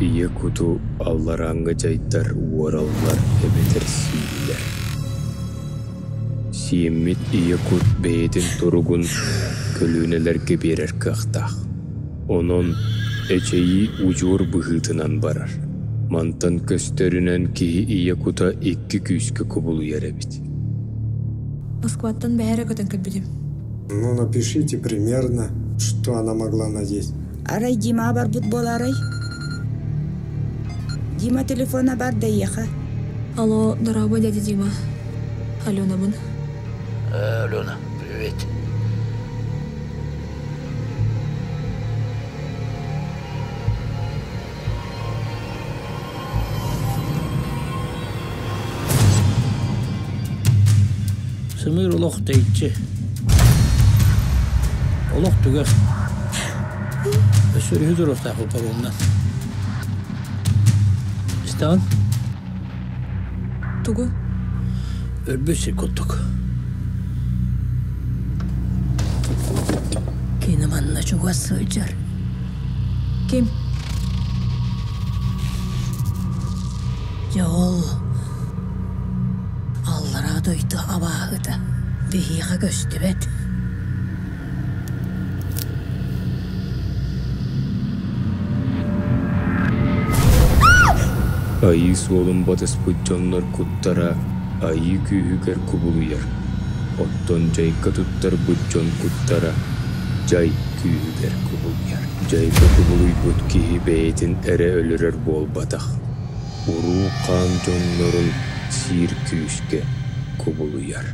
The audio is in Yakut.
Ийэ куту алларааҥҥы дьайдар уораллар эбэтэр сииллэр. Сиэммит ийэ кут бэйэтин туругун көлүөнэлэргэ биэрэр кыахтаах. Онон эчэйии удьуор быһыытынан барар. Мантан көстөрүнэн киһи ийэ кута икки күүскэ кубулуйар эбит. Москваттан бэһэрэ көтөн кэлбитим. Ну, напишите примерно, что она могла надеть. Арай Дима барбыт буолаарай? Дима телефона бар да эйиэхэ. Алло, дорообо, дядя Дима. Аленабын. Алена, привет. Сымыыр олох тэйиччи. Олох түгэх. Өссө өрүһү туруохтаах паромунан. Истэҕин? Тугу? Өлбүт сир курдук. Кини манна чугас сылдьар. Ким? Дьэ ол аллараа дойду абааһыта биһиэхэ көстүбэт. Айыы суолун батыспыт дьоннор куттара айыы күүһүгэр кубулуйар, оттон дьайга туттарбыт дьон куттара дьай күүһүгэр кубулуйар. Дьайга кубулуйбут киһи бэйэтин эрэ өлөрөр буолбатах, уруу хаан дьоннорун сиир күүскэ кубулуйар.